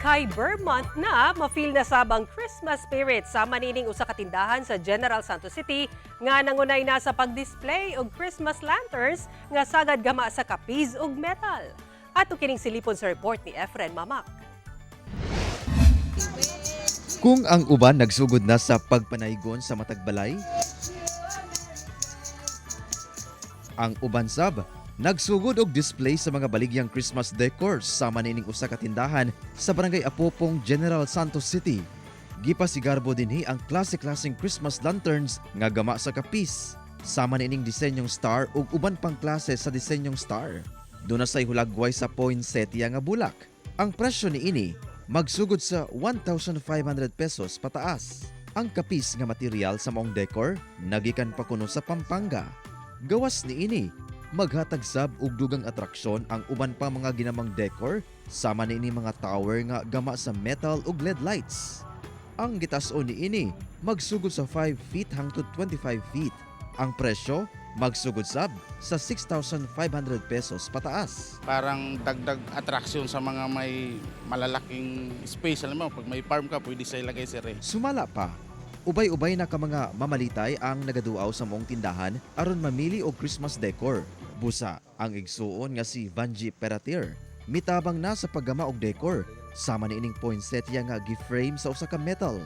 Kay Ber Month na, ma-feel na sab ang Christmas spirit sa manining usa ka tindahan sa General Santos City nga nangunay na sa pag-display og Christmas lanterns nga sagad gama sa capiz ug metal. Ato kining silipon sa report ni Efren Mamak. Kung ang uban nagsugod na sa pagpanaygon sa matag balay, ang uban sab nagsugod og display sa mga baligyang Christmas decor sama niining usa ka tindahan sa Barangay Apopong, General Santos City. Gipasigarbo dinhi ang klase-klaseng Christmas lanterns nga gama sa kapis. Sama niining disenyong star ug uban pang klase sa disenyong star. Duna say hulagway sa poinsettia nga bulak. Ang presyo niini magsugod sa 1,500 pesos pataas. Ang kapis nga material sa maong decor nagikan pa kuno sa Pampanga. Gawas niini, maghatag sab og dugang atraksyon ang uban pa mga ginamang decor sama niini mga tower nga gama sa metal ug LED lights. Ang gitas-on niini magsugod sa 5 feet hangtod 25 feet. Ang presyo magsugod sab sa 6,500 pesos pataas. Parang dagdag attraction sa mga may malalaking space. Alam mo, pag may farm ka, pwede sa ilagay sa rin. Sumala pa, ubay-ubay na ka mga mamalitay ang nagaduaw sa maong tindahan aron mamili og Christmas decor. Busa ang igsuon nga si Vanji Peratir mitabang na sa paggama og decor sama niining poinsettia nga gi-frame sa usa ka metal.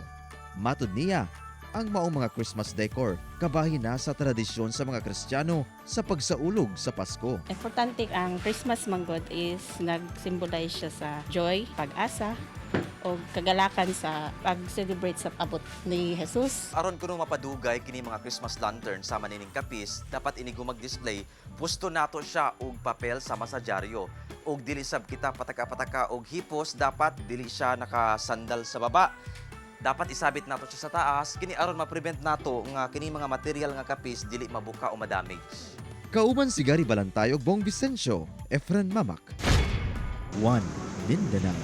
Matud niya, ang maong mga Christmas decor kabahin na sa tradisyon sa mga Kristiyano sa pagsaulog sa Pasko. Importante ang Christmas manggod is nag-symbolize siya sa joy, pag-asa, o kagalakan sa pag-celebrate sa abot ni Jesus. Aron kuno mapadugay kini mga Christmas lantern sama nining kapis, dapat inig mag-display, pusto nato siya og papel sama sa dyaryo. Og dili sab kita pataka-pataka og hipos, dapat dili siya nakasandal sa baba. Dapat isabit nato siya sa taas kini aron ma-prevent nato nga kini mga material nga kapis dili mabuka o ma-damage. Kauban si Gary Balantay ug Bong Vicencio, Efren Mamak. 1 Mindanao.